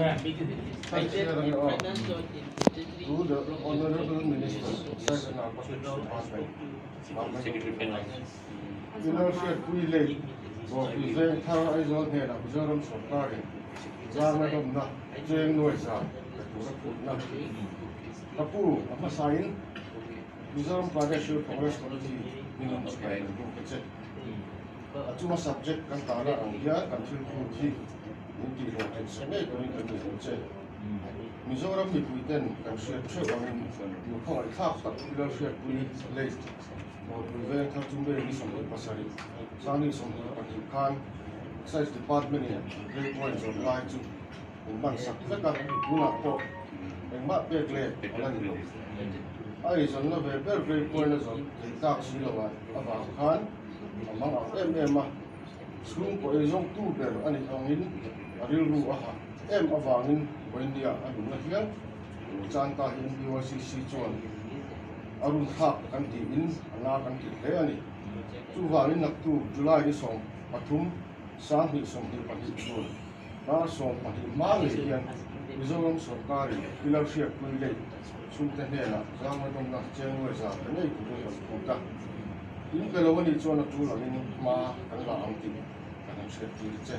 To the Honorable Minister, Excise and Narcotics Department, Government of India. Inner Hriatpui Lake, Dawrpui Vengthar Aizawl hnenah Mizoram sawrkarin zangna dawmna cheng nuai za pe tura phutna ka pu a hmasain Mizoram Pradesh Youth Congress Committee hmingin chibai kan buk a che. A chunga subject kan tahna ang hian kan thil phut hi min tihhlawhtlin sak ngei turin kan inhmu che. Mizoram mipui ten kan hriat theuh angin nu khawngaihthlak tak Pilar Hriatpui late Dawrpui Vengthar chu May ni 27, Sangni 22 khan Excise Department in Grade One zawrh lai chu min ban sak vek a, tunah pawh engmah pek let a la ni lo. A eizawnna ve ber Grade One a zawrh thei tak si lo ah avang khan a mang ang em em a, chhungkaw eizawngtu ber a nih angin a rilru a ha em avangin Vawinia a nunna hial chan ta hi MPYCC chuan a run thlak kan tiin a na kan ti hle a ni. Chuvangin naktuk July ni 13, 2022 chhun dar 12 hma ngei hian Mizoram sawrkarin Pilar Hriatpui lei chhungte hnenah zangradawmna cheng nuai za pe ngei turin kan phut a. In pe lo a nih chuan a tul angin hma kan la ang tih kan han hriattir che.